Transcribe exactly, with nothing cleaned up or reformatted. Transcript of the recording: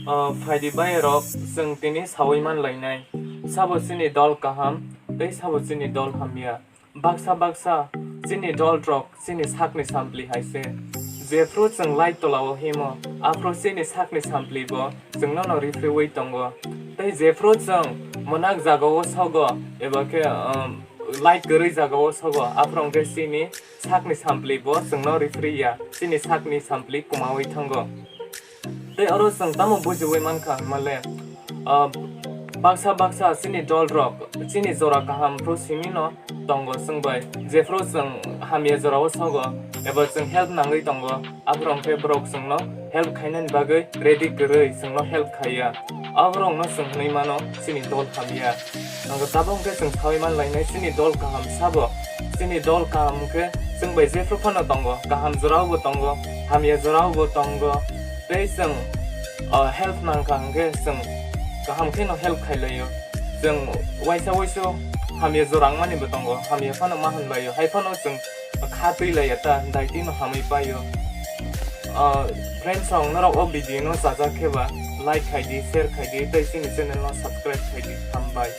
O phaidi bayarok, chwng tini sawi man lainai, sabo chini dol kaham tei sabo chini dol hamya. Baksa baksa chini dol rok chini sakni sampli hai se. Jephru chwng light tola o himo, aphru chini sakni sampli bo chwngno no rifriwi tongo. Tei jephru chwng mwnak jaga o sogo eba khe, um, light kwrwi jaga o sogo, aphru hwnkhe chini sakni sampli bo chwngno rifri ya, chini sakni sampli kumawi thango. Tei oro chwng tamo bujiwi mankha hwnmale, ah, baksa baksa chini dol rok chini jora kaham phru simi no tongo chwng bai, jephru chwng hamya jora o sogo eba chwng help nangwi tongo, aphuru hwnkhe borok chwngno help khainani bagwi ready kwrwi chwngno help khaiya. Aborokno chwng hwnwi mano chini dol hamya. Ang tabuk hwnkhe chwng sawi man lainai chini dol kaham sabo. Chini dol kaham hwnkhe chwng bai jephru phano tongo, kaham jorao bo tongo, hamya jorao bo tongo. Tei chwng, ah, help nangkha hwnkhe chwng kaham kheno help khailaio. Chwng waisa waisu hamya jora wngmani bo tongo, hamya phano ma hwnlaio, hai phano chwng kha twi laiya ta, daitino hamwi paio. Ah, friends rok, norok o video no chajak khe ba like khai di, share khai di, tei chini channel no subscribe khai di. Hambai.